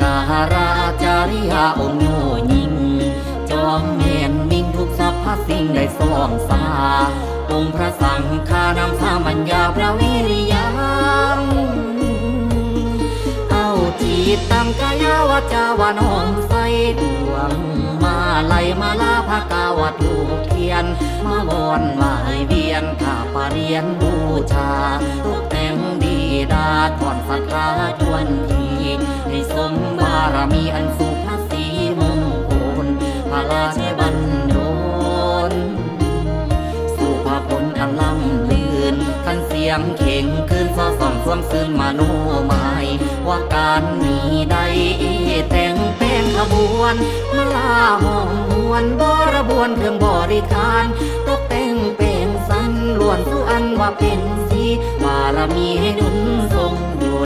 ກາລະອາຈາລິຍະອົງໂຍຍິ່ງ ຈອມແມ່ນມິ່ງທຸກສັບພະສິ່ງໄດ້ສ່ອງສາ ອົງພະສັງຄານຳສາມັນຍາພະວິລິຍັງ ເອົາຈິດຕັງກາຍະວາຈາວານ້ອມໃສ່ ດວງມາໄລມາລາພະກາວັດທູບທຽນ ມາວອນໄຫວ້ວຽນ ຂ້າປະລຽນບູຊາ ຕົກແຕ່ງດີດາ ຖອນສັດທາທວນທີ ໃຫ້ສົມບາລະມີອັນສຸພະສີມຸງຄຸນ ພະລາຊະບັນດົນ ສຸພະຜົນອັນລ້ຳລື່ນ ຄັນສຽງເຄັ່ງຄືນ ຊໍ່ສ່ອງຊວນຊື່ນມະໂນໄມ ວ່າການນີ້ໄດ້ແຕ່ງແປງຂະບວນ ມາລາຫ້ອງຮວນ ບໍລະບວນເຄື່ອງບໍລິການ ຕົກແຕ່ງແປງສັນ ລ້ວນສຸອັນວ່າເປັນສີ ບາລະມີໃຫ້ໜູນສົ່ງ